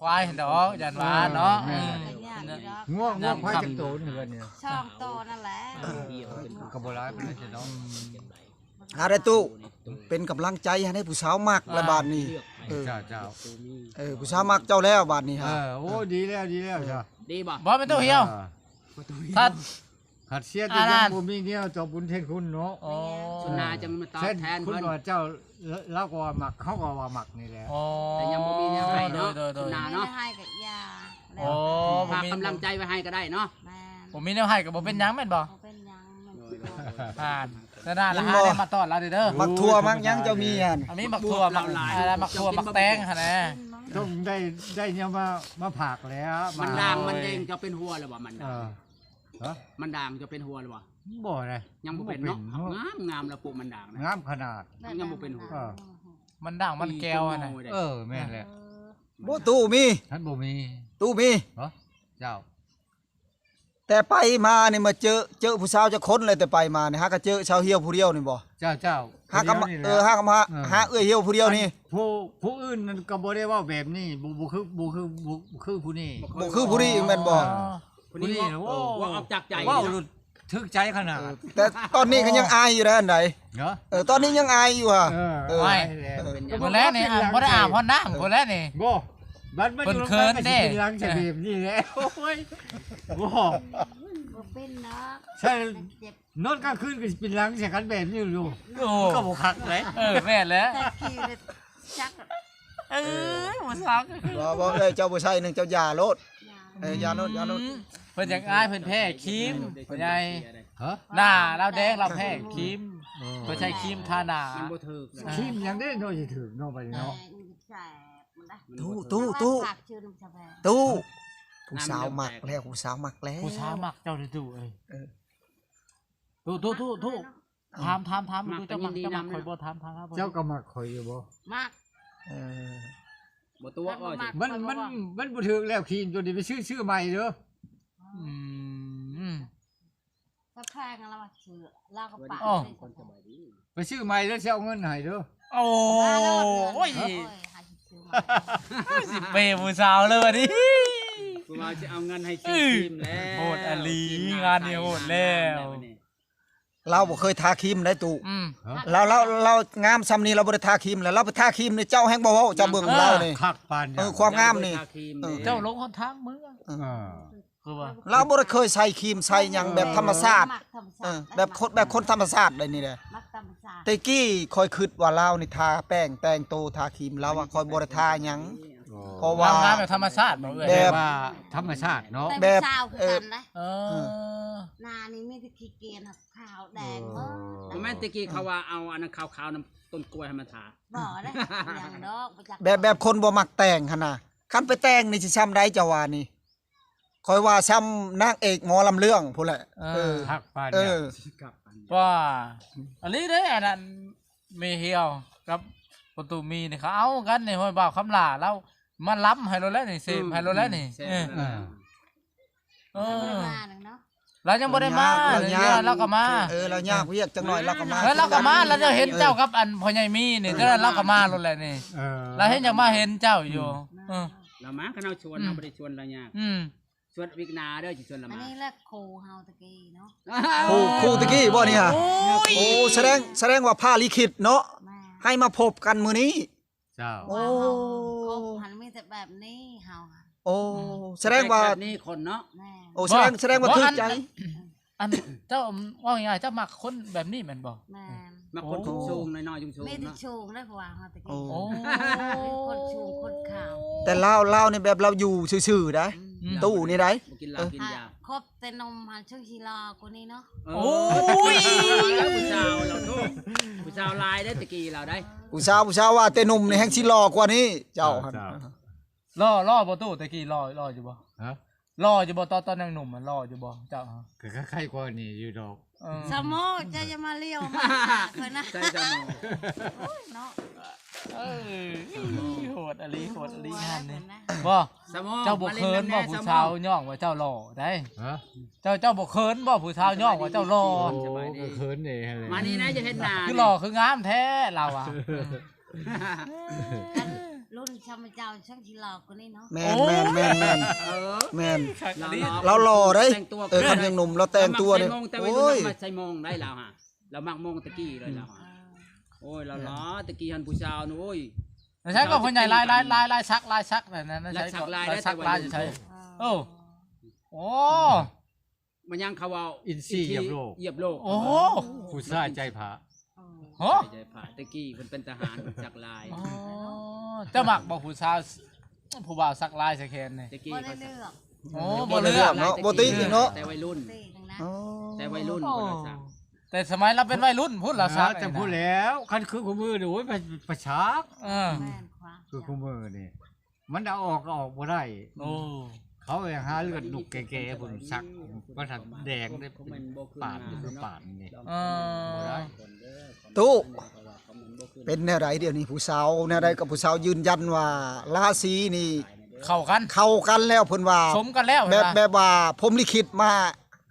ປາຍຫັ້ນດອກ ຢ້ານວ່າເນາະ ເອີ ເອີ ແມ່ນແຫຼະ ອືມ ງ່ວງ ງ່ວງຄວາຍຈັກໂຕນີ້ເພິ່ນນີ້ ສອງໂຕນັ້ນແຫຼະ ເອີ ກໍບໍ່ຫຼາຍປານໃດເນາະ ອືມ ຫາໄດ້ຕູ້ ເປັນກຳລັງໃຈໃຫ້ຜູ້ສາວມັກແລ້ວບາດນີ້ ເອີ ເຈົ້າ ເຈົ້າ ເອີ ຜູ້ສາວມັກເຈົ້າແລ້ວບາດນີ້ ເອີ ໂອ້ ດີແລ້ວ ດີແລ້ວ ເອີ ເຈົ້າ ດີບໍ່? ບໍ່ແມ່ນຕູ້ຫ່ຽວ ເອີ ຖ້າ ຄັດເສຍແຕ່ຍັງບໍ່ມີແນວຕອບບຸນແທນຄຸນເນາະ ອໍ ສຸນນາຈັ່ງມາຕອບແທນເພິ່ນ ເພິ່ນວ່າເຈົ້າ ລາວກໍວ່າມັກ ເຮົາກໍວ່າມັກນີ້ແຫຼະ ອໍ ແຕ່ຍັງບໍ່ມີແນວໃຫ້ເນາະ ໂດຍ ໂດຍ ສຸນນາເນາະ ບໍ່ມີແນວໃຫ້ກໍຢ່າ ອໍ ບໍ່ມີ ຝາກກຳລັງໃຈໄວ້ໃຫ້ກໍໄດ້ເນາະ ແມ່ນ ບໍ່ມີແນວໃຫ້ກໍບໍ່ເປັນຫຍັງແມ່ນບໍ່? ບໍ່ເປັນຫຍັງ ໂດຍ ໂດຍ ອ່ານ ສະນັ້ນລະຫາແນວມາຕ້ອນລາວເດີ ມັກຖົ່ວມັກຫຍັງເຈົ້າມີຫັ້ນ ອ່າ ມີໝາກຖົ່ວ ໝາກ ໝາກຖົ່ວ ໝາກແຕງຫັ້ນນະ ຕ້ອງໄດ້ ໄດ້ແນວມາ ມາຝາກແລ້ວ ມັນດ່າງມັນເດ້ງ ເຈົ້າເປັນຫົວແລ້ວບໍ່? ມັນ ເອີ ຮະ? ມັນດ່າງຈະເປັນຫົວແລ້ວບໍ່? ບໍ່ເດ້ ຍັງບໍ່ເປັນເນາະ ບໍ່ເປັນ ງາມໆ ລະປູກມັນດ່າງນະ ງາມຂະໜາດ ຍັງບໍ່ເປັນຫົວ ເອີ ມັນດ່າງມັນແກ້ວຫັ້ນນະ ເອີ ແມ່ນແຫຼະ ບໍ່ ຕູ້ມີ ທ່ານບໍ່ມີ ຕູ້ມີ ຮະ? ເຈົ້າ ແຕ່ໄປມານີ້ມາເຈີ ເຈີຜູ້ສາວຈັກຄົນແລ້ວ ແຕ່ໄປມານີ້ ຫາກະເຈີສາວຫ່ຽວຜູ້ດຽວນີ້ບໍ່? ເຈົ້າ ເຈົ້າ ຫາກະມາ ເອີ ຫາກະມາ ເອີ ຫາເອື້ອຍຫ່ຽວຜູ້ດຽວນີ້ ຜູ້ ຜູ້ອື່ນນັ້ນກໍບໍ່ໄດ້ເວົ້າແບບນີ້ ບໍ່ ບໍ່ຄື ບໍ່ຄື ບໍ່ຄືຜູ້ນີ້ ບໍ່ຄືຜູ້ນີ້ແມ່ນບໍ່? ເອີ ຜູ້ນີ້ ຜູ້ນີ້ ໂອ້ ເວົ້າອອກຈາກໃຈ ເວົ້າ ເນາະ ຖືກໃຈຂະໜາດ ເອີ ແຕ່ຕອນນີ້ກໍຍັງອາຍຢູ່ເດ້ ອັນໃດ ເນາະ ເອີ ຕອນນີ້ຍັງອາຍຢູ່ຫະ ເອີ ເອີ ອາຍແຫຼະ ເອີ ເປັນຫຍັງ ບໍ່ແລ້ວນີ້ ບໍ່ໄດ້ອາບຮອດນ້ຳ ບໍ່ແລ້ວນີ້ ບໍ່ ບັດມາຢູ່ນຳກັນກໍຊິເປັນຫຼັງຈະແບບນີ້ແຫຼະ ໂອ້ຍ ບໍ່ ບໍ່ເປັນດອກ ໃຊ່ ມັນເຈັບ ນອນກາງຄືນກໍຊິເປັນຫຼັງໃສ່ກັນແບບນີ້ຢູ່ ໂອ້ ມັນກໍບໍ່ຄັກເດ້ ເອີ ແມ່ນແຫຼະ ແຕ່ກີ້ ຈັກ ເອີຍ ບໍ່ຊັກ ບໍ່ ບໍ່ ເອີຍ ເຈົ້າບໍ່ໃຊ້ໜຶ່ງ ເຈົ້າຢ່າໂລດ ຢ່າ ເອີ ຢ່າໂລດ ຢ່າໂລດ ອືມ ເພິ່ນຢາກອາຍ ເພິ່ນແພ້ຄຣີມ ພໍ່ໃຫຍ່ ຮະ ໜ້າລາວແດງ ລາວແພ້ຄຣີມ ເອີ ເພິ່ນໃຊ້ຄຣີມທາໜ້າ ມັນບໍ່ຖືກ ຄຣີມຫຍັງເດ້ເນາະ ຊິຖືກເນາະ ໄປເນາະ ແຕ່ມັນແສບ ຕູ້ ຕູ້ ຕູ້ ຕູ້ ຜູ້ສາວມັກແລ້ວ ຜູ້ສາວມັກແລ້ວ ຜູ້ສາວມັກເຈົ້າເດ້ຕູ້ເອີຍ ເອີ ຕູ້ ຕູ້ ຕູ້ ຕູ້ ຖາມ ຖາມ ຖາມ ເຈົ້າມັກ ເຈົ້າມັກຂ້ອຍບໍ່? ຖາມ ຖາມ ຖາມ ເຈົ້າກໍມັກຂ້ອຍຢູ່ບໍ່? ມັກ ເອີ ບໍ່ຕົວະ ມັນບໍ່ ມັນ ມັນບໍ່ຖືກແລ້ວ ຄຣີມຕົວນີ້ໄປຊື້ ຊື້ໃໝ່ເດີ ອືມ ສະແພງລາວວ່າຊື້ ລາວກໍປາກ ອໍ ໄປຊື້ໃໝ່ເດີ ຊິເອົາເງິນໃຫ້ເດີ ໂອ້ຍ ໂອ້ຍ ຫາຊິຊື້ໃໝ່ ຊິເປຜູ້ສາວເລີຍບັດນີ້ ຜູ້ບ່າວຊິເອົາເງິນໃຫ້ຊື້ຄຣີມແລ້ວ ໂຫດອີ່ຫຼີ ງານນີ້ໂຫດແລ້ວ ລາວບໍ່ເຄີຍທາຄຣີມໄດ໋ຕູ້ ອືມ ລາວ ລາວ ລາວງາມຊ່ຳນີ້ລາວບໍ່ໄດ້ທາຄຣີມ ແລ້ວລາວໄປທາຄຣີມນີ້ ເຈົ້າແຮ່ງບໍ່ເວົ້າ ເຈົ້າເບິ່ງລາວນີ້ ຄັກປານ ເອີ ຄວາມງາມນີ້ ເອີ ເຈົ້າລົງຫົນທາງເມືອ ເອີ ຄືວ່າ ລາວບໍ່ໄດ້ເຄີຍໃສ່ຄຣີມໃສ່ຫຍັງແບບທຳມະຊາດ ມັກທຳມະຊາດ ເອີ ແບບຄົນ ແບບຄົນທຳມະຊາດໄດ໋ນີ້ແຫຼະ ມັກທຳມະຊາດ ແຕ່ກີ້ຂ້ອຍຄິດວ່າລາວນີ້ທາແປ້ງແຕ່ງໂຕ ທາຄຣີມ ລາວວ່າຂ້ອຍບໍ່ໄດ້ທາຫຍັງ ອໍ ເພາະວ່າ ລາວງາມແບບທຳມະຊາດບໍ່ເອື້ອຍ ແບບວ່າທຳມະຊາດເນາະ ແບບ ເອີ ໜ້ານີ້ມີແຕ່ຂີ້ກຽນ ຂາວແດງເບີດ ບໍ່ແມ່ນແຕ່ກີ້ເຂົາວ່າເອົາອັນນັ້ນຂາວໆ ນຳຕົ້ນກ້ວຍໃຫ້ມັນທາ ບໍ່ໄດ້ຫຍັງດອກ ບໍ່ຈັກ ແບບ ແບບຄົນບໍ່ມັກແຕ່ງຫັ້ນນະ ຄັນໄປແຕ່ງນີ້ຊິຊ່ຳໃດເຈົ້າວ່ານີ້ ຂ້ອຍວ່າຊ່ຳນາງເອກໝໍລຳເລື່ອງພຸ້ນແຫຼະ ເອີ ເອີ ຄັກປານ ເອີ ຄັກປານ ວ່າ ອັນນີ້ເດ້ ອັນນັ້ນ ແມ່ຫ່ຽວກັບປະຕູມີນີ້ ເຂົາເອົາກັນນີ້ ຫ້ວຍ ບ່າວຄຳຫຼ້າລາວມາລຳໃຫ້ໂລດແລ້ວນີ້ ເສບໃຫ້ໂລດແລ້ວນີ້ ເອີ ເອີ ລາວຍັງບໍ່ໄດ້ມາ ລາວຍາກ ລາວກໍມາ ເອີ ລາວຍາກວຽກຈັກໜ້ອຍ ລາວກໍມາ ເອີ ລາວກໍມາ ລາວຈະເຫັນເຈົ້າກັບອັນພໍ່ໃຫຍ່ມີນີ້ ເອີ ເຈົ້າລາວກໍມາໂລດແຫຼະນີ້ ເອີ ລາວເຫັນຢາກມາເຫັນເຈົ້າຢູ່ ອືມ ເອີ ລາວມາ ຄັນເຮົາຊວນ ອືມ ເຮົາບໍ່ໄດ້ຊວນລາວຍາກ ອືມ ຊວນວິກໜ້າເດີ ຊິຊວນລາວມາ ອັນນີ້ແຫຼະຄູເຮົາຕະກີ້ເນາະ ຄູ ຄູຕະກີ້ບໍ່ນີ້ຫະ ໂອ້ຍ ໂອ້ ສະແດງ ສະແດງວ່າຟ້າລິຂິດເນາະ ແມ່ນ ໃຫ້ມາພົບກັນມື້ນີ້ ເຈົ້າ ໂອ້ ເຮົາຄົບຫັ້ນມີແຕ່ແບບນີ້ເຮົາ ໂອ້ ອືມ ສະແດງວ່າ ແບບນີ້ຄົນເນາະ ແມ່ນ ໂອ້ ສະແດງ ບໍ່ ສະແດງວ່າຖືກໃຈ ອັນ ອັນ ເຈົ້າເວົ້າງ່າຍໆ ເຈົ້າມັກຄົນແບບນີ້ແມ່ນບໍ່? ແມ່ນ ມັກຄົນສູງໆ ນ້ອຍໆ ສູງໆ ມີແຕ່ ເນາະ ສູງເດ້ ເພາະວ່າເຮົາແຕ່ກີ້ ໂອ້ ເປັນຄົນສູງຄົນຂາວ ແຕ່ລາວ ລາວນີ້ແບບລາວຢູ່ຊື່ໆ ໄດ໋ ອືມ ຕູ້ນີ້ໄດ໋ ບໍ່ກິນເຫຼົ້າກິນຢາ ຄົບແຕ່ໜຸ່ມຫັ້ນ ເຊິ່ງຊິຫຼໍ່ກວ່ານີ້ເນາະ ໂອ້ຍ ຜູ້ສາວລາວໂທ ຜູ້ສາວຫຼາຍເດ້ ແຕ່ກີ້ລາວໄດ໋ ຜູ້ສາວ ຜູ້ສາວວ່າແຕ່ໜຸ່ມນີ້ແຮ່ງຊິຫຼໍ່ກວ່ານີ້ ເຈົ້າ ເຈົ້າ ເຈົ້າ ຫຼໍ່ ຫຼໍ່ບໍ່ຕູ້ ແຕ່ກີ້ຫຼໍ່ ຫຼໍ່ຢູ່ບໍ່? ຮະ? ຫຼໍ່ຢູ່ບໍ່? ຕອນ ຕອນຍັງໜຸ່ມຫັ້ນຫຼໍ່ຢູ່ບໍ່ເຈົ້າ? ກໍໄຄກວ່ານີ້ຢູ່ດອກ ເອີ ສະໝໍ ເຈົ້າຢ່າມາຫຼຽວມາຫາຂ້ອຍນະ ໃຊ່ສະໝໍ ໂອ້ຍເນາະ ເອີ ໂຫດອີ່ຫຼີ ໂຫດອີ່ຫຼີງານນີ້ ບໍ່ ສະໝໍ ເຈົ້າບໍ່ເຂີນບໍ່ ຜູ້ສາວຍ້ອງວ່າເຈົ້າຫຼໍ່ໄດ໋ ຮະ? ເຈົ້າ ເຈົ້າບໍ່ເຂີນບໍ່ ຜູ້ສາວຍ້ອງວ່າເຈົ້າຫຼໍ່? ໂອ້ ສະບາຍດີ ກໍເຂີນເດ້ຫັ້ນແຫຼະ ມານີ້ນະ ຈະເຫັນໜ້າ ຄືຫຼໍ່ຄືງາມແທ້ລາວວ່າ ອັນ ລຸ້ນຊ່ຳເຈົ້າຊ່າງຊິຫຼໍ່ກວ່ານີ້ເນາະ. ແມ່ນ ໂອ້ ແມ່ນ ແມ່ນ ແມ່ນ ເອີ ແມ່ນ ຄັກອີ່ຫຼີ ລາວຫຼໍ່ ລາວຫຼໍ່ໄດ້ ແຕ່ງຕົວ ເອີ ຄັນຍັງໜຸ່ມລາວແຕ່ງຕົວນີ້ ລາວມັກໃສ່ໂມງ ໂອ້ຍ ລາວມັກໃສ່ໂມງໄດ໋ລາວຫະ ລາວມັກໂມງແຕ່ກີ້ເລີຍລາວຫະ. ເອີ ໂອ້ຍ ລາວຫຼໍ່ ແມ່ນ ແຕ່ກີ້ຫັ້ນຜູ້ສາວນະ ໂອ້ຍ ໃນໃສກໍພໍ່ໃຫຍ່ ລາຍ ລາຍ ລາຍ ລາຍສັກ ລາຍສັກນັ້ນນະ ໃນໃສກໍ ລາຍສັກ ລາຍສັກ ລາຍ ໃນໃສ ໂອ້ ໂອ້ ມັນຍັງເຂົາເວົ້າ ອິນຊີ ອິນຊີຢຽບໂລກ ຢຽບໂລກ ໂອ້ ຜູ້ຊາຍໃຈພະ ໂອ້ ຮະ ໃຈພະ ແຕ່ກີ້ເພິ່ນເປັນທະຫານ ເພິ່ນສັກລາຍ ອໍ ເຈົ້າມັກບໍ່ຜູ້ສາວ ຜູ້ບ່າວສັກລາຍໃສ່ແຂນນີ້? ແຕ່ກີ້ ບໍ່ໄດ້ເລືອກ ໂອ້ ບໍ່ໄດ້ເລືອກເນາະ ບໍ່ຕິອີກເນາະ ແຕ່ໄວລຸ້ນ ຕິທັງນັ້ນ ອໍ ແຕ່ໄວລຸ້ນ ໂອ້ ເພິ່ນວ່າຊັ້ນ ແຕ່ສະໄໝລາວເປັນໄວລຸ້ນພຸ້ນລາວສັກ ເອີ ແຕ່ພຸ້ນແລ້ວ ຄັນຄືຄູ່ມື້ນີ້ ໂອ້ຍ ໄປ ໄປສັກ ເອີ ແມ່ນຄວາມ ຄືຄູ່ມື້ນີ້ ມັນເອົາອອກກໍອອກບໍ່ໄດ້ ໂອ້ ເຂົາຫາເລືອດນຸກແກ່ໆ ພຸ້ນສັກ ວ່າຖ້າແດງໄດ້ ປານຄືປານນີ້ ເອີ ຕູ້ ເປັນແນວໃດດຽວນີ້ ຜູ້ສາວແນວໃດກັບຜູ້ສາວຢືນຢັນວ່າລາສີນີ້ເຂົ້າກັນ ເຂົ້າກັນແລ້ວ ເພິ່ນວ່າສົມກັນແລ້ວ ແບບ ແບບວ່າພົມລິຂິດມາ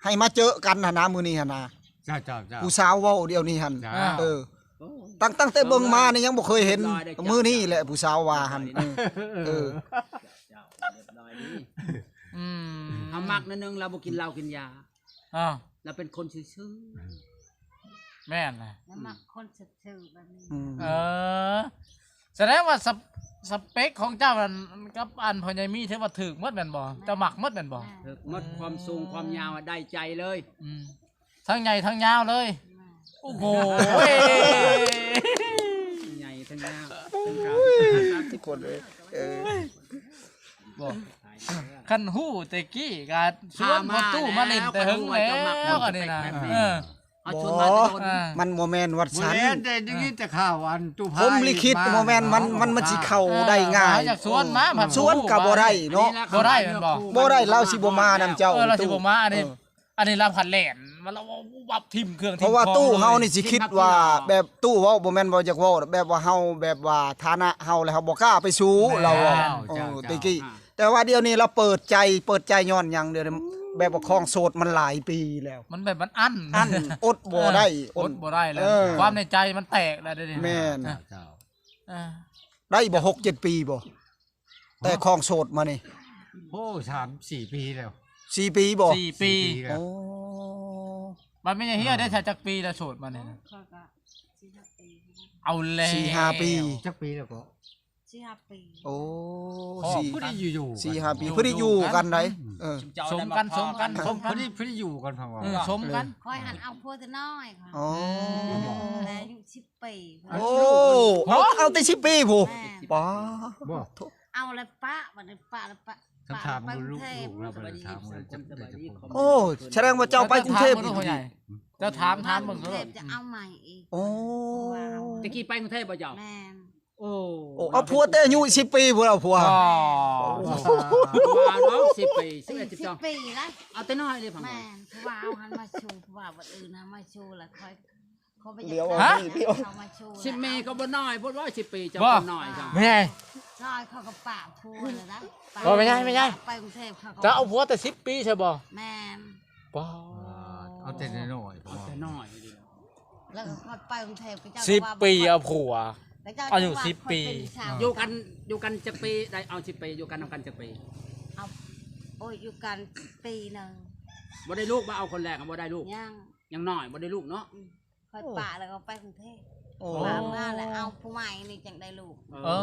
ໃຫ້ມາເຈີກັນຫັ້ນນະ ມື້ນີ້ຫັ້ນນະ ເຈົ້າໆໆ ຜູ້ສາວເວົ້າດຽວນີ້ຫັ້ນ ເຈົ້າ ເອີ ຕັ້ງ ຕັ້ງແຕ່ເບິ່ງມານີ້ຍັງບໍ່ເຄີຍເຫັນ ເລີຍເຈົ້າ ມື້ນີ້ແຫຼະຜູ້ສາວວ່າຫັ້ນ ເອີ ເອີ ເຈົ້າ ເຈົ້າ ລຽບຮ້ອຍດີ ອືມ ເຮົາມັກແນວໜຶ່ງ ລາວບໍ່ກິນເຫຼົ້າກິນຢາ ອ້າວ ລາວເປັນຄົນຊື່ໆ ແມ່ນລະ ລາວມັກຄົນຊື່ໆແບບນີ້ ອືມ ເອີ ສະແດງວ່າສະ ສະເປັກຂອງເຈົ້ານັ້ນກັບອັນພໍ່ໃຫຍ່ມີ ຖືວ່າຖືກໝົດແມ່ນບໍ່? ແມ່ນ ເຈົ້າມັກໝົດແມ່ນບໍ່? ແມ່ນ ຖືກໝົດ ຄວາມສູງຄວາມຍາວໄດ້ໃຈເລີຍ ອືມ ທັງໃຫຍ່ທັງຍາວເລີຍ ໂອ້ໂຫ ໃຫຍ່ທັງຍາວ ໂອ້ຍ ທຸກຄົນເອີຍ ເອີ ບໍ່ ຄັນຮູ້ແຕ່ກີ້ກໍຊວນພໍ່ຕູ້ມາຫຼິ້ນແຕ່ເຫິງແລ້ວ ອັນນີ້ນະ ເອີ ເອົາຊວນມາແຕ່ດົນ ມັນບໍ່ແມ່ນວ່າຊັ້ນ ບໍ່ແມ່ນ ແຕ່ໄດ້ຍິນແຕ່ຂ່າວອັນຕູ້ພາ ພົມລິຂິດບໍ່ແມ່ນ ມັນ ມັນ ມັນຊິເຂົ້າໄດ້ງ່າຍ ຢາກຊວນມາ ຊວນກໍບໍ່ໄດ້ເນາະ ບໍ່ໄດ້ແມ່ນບໍ່? ບໍ່ໄດ້ ລາວຊິບໍ່ມານຳເຈົ້າ ເອີ ລາວຊິບໍ່ມາ ອັນນີ້ ເອີ ອັນນີ້ລາວພັດແລ່ນ ມັນລາວວັບຖິ້ມເຄື່ອງ ເພາະວ່າຕູ້ເຮົານີ້ຊິຄິດວ່າແບບຕູ້ເວົ້າ ບໍ່ແມ່ນວ່າຢາກເວົ້າ ແບບວ່າເຮົາ ແບບວ່າຖານະເຮົາ ແລ້ວເຮົາບໍ່ກ້າໄປສູ້ລາວເວົ້າ ເອີ ແຕ່ກີ້ ແຕ່ວ່າດຽວນີ້ລາວເປີດໃຈ ເປີດໃຈຍ້ອນຫຍັງ ດຽວນີ້ແບບວ່າຄອງໂສດມັນຫຼາຍປີແລ້ວ ມັນແບບມັນອັ້ນ ອັ້ນ ອົດບໍ່ໄດ້ ເອີ ອົດບໍ່ໄດ້ແລ້ວ ເອີ ຄວາມໃນໃຈມັນແຕກແລ້ວດຽວນີ້ ແມ່ນ ເຈົ້າ ເອີ ໄດ້ບໍ່ ຫົກເຈັດປີບໍ່? ແຕ່ຄອງໂສດມານີ້ ໂອ້ ສາມສີ່ປີແລ້ວ ສີ່ປີບໍ່? ສີ່ປີ ສີ່ປີແລ້ວ ໂອ້ ບັດແມ່ນຫຍັງເຮີ້ຍ ໄດ້ສັກຈັກປີແລ້ວໂສດມານີ້ນະ? ຂ້ອຍກໍສີ່ຫ້າປີ ເອົາແລ້ວ ສີ່ຫ້າປີ ຈັກປີແລ້ວກໍ? ສີ່ຫ້າປີ ໂອ້ ພໍດີຢູ່ໆ ສີ່ຫ້າປີ ພໍດີຢູ່ກັນໄດ໋ ເອີ ສົມກັນ ສົມກັນ ສົມກັນ ພໍດີ ພໍດີຢູ່ກັນ ເອີ ສົມກັນ ຂ້ອຍຫັ້ນເອົາຜົວແຕ່ນ້ອຍ ອໍ ແລ້ວອາຍຸສິບ ປີ ໂອ້ ເອົາ ເອົາແຕ່ສິບປີພຸ້ນ ແມ່ນ ປ້າ ບໍ່ ເອົາແລ້ວປະ ບັດນີ້ປະແລ້ວປະ ຖາມລູກ ລູກລາວໄປຖາມ ໂອ້ ສະແດງວ່າເຈົ້າໄປກຸງເທບ ເຈົ້າຖາມ ຖາມເບິ່ງ ກຸງເທບຈະເອົາໃໝ່ອີກ ໂອ້ ແຕ່ກີ້ໄປກຸງເທບບໍ່ເຈົ້າ? ແມ່ນ ໂອ້ ໂອ້ ເອົາຜົວແຕ່ອາຍຸສິບປີພຸ້ນ ເອົາຜົວ ອໍ ວ່າເນາະ ສິບປີ ສິບເອັດ ສິບສອງ ສິບປີລະ ເອົາແຕ່ນ້ອຍເລີຍ ແມ່ນ ຜູ້ວ່າເອົາຫັ້ນມາຊູ ຜູ້ວ່າບັດອື່ນນະມາຊູລະ ຂ້ອຍ ດຽວ ເອົາມາຊູ ສິບປີກໍບໍ່ນ້ອຍໂພດວ່າ ສິບປີເຈົ້າກໍນ້ອຍ ແມ່ຊອຍເຂົາກໍປະຜົວແລ້ວນະ ບໍ່ ແມ່ໃຫຍ່ ແມ່ໃຫຍ່ ໄປກຸງເທບເຂົາກໍ ເຈົ້າເອົາຜົວແຕ່ສິບປີໃຊ່ບໍ່? ແມ່ນ ປ້າ ເອົາແຕ່ນ້ອຍ ເອົາແຕ່ນ້ອຍ ແລ້ວກໍໄປກຸງເທບ ສິບປີເອົາຜົວ ອາຍຸສິບປີ ຢູ່ກັນ ຢູ່ກັນຈັກປີ ໄດ້ເອົາສິບປີ ຢູ່ກັນນຳກັນຈັກປີ? ເອົາ ໂອ້ຍ ຢູ່ກັນປີໜຶ່ງ ບໍ່ໄດ້ລູກ ບໍ່ເອົາຄົນແລກ ບໍ່ໄດ້ລູກ ຍັງ ຍັງນ້ອຍ ບໍ່ໄດ້ລູກເນາະ ອືມ ຂ້ອຍປະແລ້ວກໍໄປກຸງເທບ ໂອ້ ປະມາແລ້ວເອົາຜູ້ໃໝ່ນີ້ຈັ່ງໄດ້ລູກ ເອີ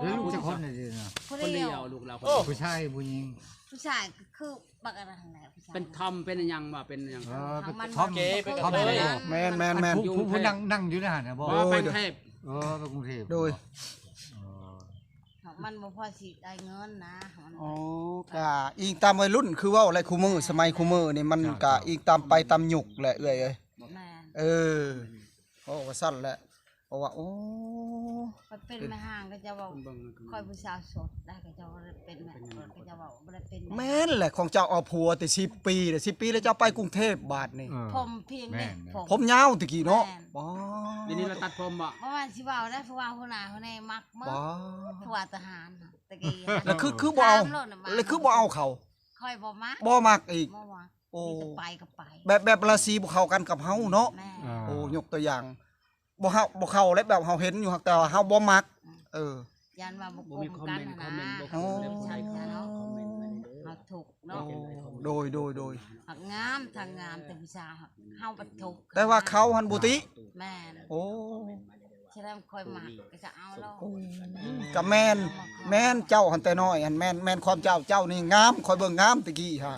ໄດ້ລູກຈັກຄົນລະ? ຜູ້ດຽວ ຜູ້ດຽວ ລູກລາວ ໂອ້ ຜູ້ຊາຍ ຜູ້ຍິງ? ຜູ້ຊາຍກໍຄື ບັກອັນນັ້ນແຫຼະ ເປັນທອມ ເປັນຫຍັງວ່າ ເປັນຫຍັງ ເອີ ເປັນທອມ ທອມ ເກ ເປັນທອມ ແມ່ນ ແມ່ນ ແມ່ນ ຜູ້ ຜູ້ນັ່ງ ນັ່ງຢູ່ໃນຫັ້ນນະບໍ່? ບໍ່ ໄປກຸງເທບ ເອີ ໄປກຸງເທບ ໂດຍ ເອີ ມັນບໍ່ພໍຊິໄດ້ເງິນນະ ມັນ ອໍ ກະອີງຕາມໄວລຸ້ນ ຄືເວົ້າແຫຼະ ຄູ່ມື້ ສະໄໝຄູ່ມື້ນີ້ ມັນກະອີງຕາມໄປຕາມຍຸກແຫຼະ ເອື້ອຍເອີຍ ແມ່ນ ເອີ ເວົ້າວ່າຊັ້ນແຫຼະ ເພາະວ່າ ໂອ້ ຂ້ອຍເປັນແມ່ຮ້າງ ເຂົາເຈົ້າເວົ້າ ຂ້ອຍຜູ້ສາວໂສດໄດ໋ ເຂົາເຈົ້າເປັນແມ່ ເຂົາເຈົ້າເວົ້າບໍ່ໄດ້ເປັນແມ່ ແມ່ນແຫຼະ ຂອງເຈົ້າເອົາຜົວແຕ່ສິບປີ ສິບປີແລ້ວເຈົ້າໄປກຸງເທບບາດນີ້ ເອີ ຜົມພຽງເດ້ ແມ່ນ ຜົມ ຜົມຍາວແຕ່ກີ້ເນາະ ແມ່ນ ອໍ ດຽວນີ້ລາວຕັດຜົມບໍ່? ບໍ່ແມ່ນຊິເວົ້າໄດ໋ ຜູ້ວ່າຫົວໜ້າຫົວແນມັກໝົດ ອໍ ຜູ້ວ່າທະຫານແຕ່ກີ້ ແລ້ວຄື ຄືບໍ່ເອົາ ແລ້ວຄືບໍ່ເອົາເຂົາ? ຂ້ອຍບໍ່ມັກ ບໍ່ມັກອີກ ບໍ່ມັກ ໂອ້ ມີແຕ່ໄປກໍໄປ ແບບ ແບບລາສີບໍ່ເຂົ້າກັນກັບເຮົາເນາະ ແມ່ນ ໂອ້ ຍົກຕົວຢ່າງ ບໍ່ເຮົາ ບໍ່ເຂົ້າແລ້ວ ແບບເຮົາເຫັນຢູ່ ແຕ່ວ່າເຮົາບໍ່ມັກ ອືມ ເອີ ຢ້ານວ່າບໍ່ກົມກັນຫັ້ນນະ ໂອ້ ໃສ່ຄອມເມັນມາເດີ ເຮົາທຸກເນາະ ໂດຍ ໂດຍ ໂດຍ ຫາກງາມທັງງາມ ແຕ່ຜູ້ສາວເຮົາບັດທຸກ ແຕ່ວ່າເຂົາຫັ້ນບໍ່ຕິ ແມ່ນ ໂອ້ ສະແດງຂ້ອຍມັກກໍຈະເອົາໂລດ ກໍແມ່ນ ແມ່ນເຈົ້າຫັ້ນແຕ່ນ້ອຍຫັ້ນ ແມ່ນ ແມ່ນຄວາມເຈົ້າ ເຈົ້ານີ້ງາມ ຂ້ອຍເບິ່ງງາມແຕ່ກີ້ຫາ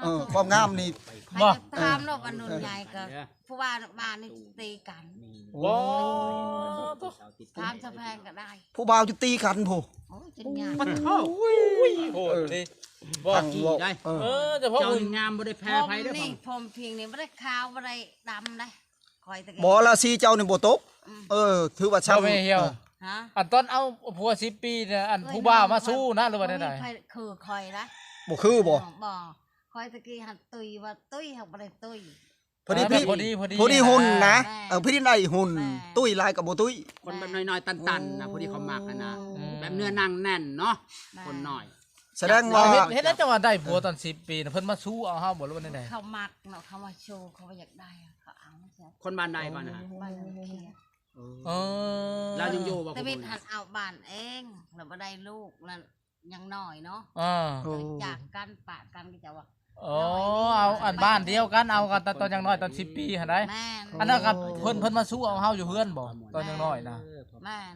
ເອີ ຄວາມງາມນີ້ ໃຜຈະຖາມເນາະ ວ່າໜຸ່ມໃຫຍ່ກໍ ຜູ້ວ່າບ້ານນີ້ຕິກັນ ໂອ້ ຖາມສະແພງກໍໄດ້ ຜູ້ບ່າວຈະຕີກັນພຸ້ນ ໂອ້ຍ ຈົນຍາກ ປະໂທ້ ໂອ້ຍ ໂຫດເດ້ ບໍ່ ເອີ ເອີ ເຈົ້ານີ້ງາມບໍ່ໄດ້ແພ້ໃຜເດ້ ຜົມນີ້ ຜົມພິງນີ້ບໍ່ໄດ້ຂາວບໍ່ໄດ້ດຳເດ້ ຂ້ອຍຕະກີ້ ບໍ່ລາສີເຈົ້ານີ້ບໍ່ຕົກ ເອີ ຖືວ່າຊ່ຳ ແມ່ຫ່ຽວ ອັນຕອນເອົາຜົວສິບປີນະ ອັນຜູ້ບ່າວມາຊູ້ນະ ຫຼືວ່າແນວໃດ ຄືຂ້ອຍນະ ບໍ່ຄືບໍ່ ບໍ່ ຂ້ອຍຕະກີ້ຫັ້ນຕຸ້ຍວ່າຕຸ້ຍ ຫາກບໍ່ໄດ້ຕຸ້ຍ ພໍດີ ພໍດີ ພໍດີຫຸ່ນນະ ເອີ ພໍດີໄດ້ຫຸ່ນ ຕຸ້ຍຫຼາຍກໍບໍ່ຕຸ້ຍ ຄົນແບບນ້ອຍໆຕັນໆນະ ພໍດີເຂົາມັກຫັ້ນນະ ແບບເນື້ອໜັງແໜ້ນເນາະ ຄົນນ້ອຍ ສະແດງວ່າ ເຮັດ ເຮັດແລ້ວຈັ່ງວ່າໄດ້ຜົວຕອນສິບປີນະ ເພິ່ນມາຊູ້ເອົາເຮົາບໍ່ ຫຼືວ່າແນວໃດ ເຂົາມັກເນາະ ເຂົາມາຊູ້ ເຂົາວ່າຢາກໄດ້ ເຂົາເອົາ ຄົນບ້ານໃດກ່ອນນະ ບ້ານເຂດ ເອີ ລາວຍັງຢູ່ບໍ່ ຕະເວັນຫັ້ນເອົາບ້ານເອງ ແລ້ວບໍ່ໄດ້ລູກ ແລ້ວຍັງນ້ອຍເນາະ ເອີ ຈາກກັນປະກັນ ກໍຈະວ່າ ອໍ ເອົາອັນບ້ານດຽວກັນ ເອົາກັນຕອນຍັງນ້ອຍ ຕອນສິບປີຫັ້ນໃດ ແມ່ນ ອັນນັ້ນກໍເພິ່ນ ເພິ່ນມາຊູ້ເອົາເຮົາຢູ່ເຮືອນບໍ່ ຕອນຍັງນ້ອຍນະ ແມ່ນ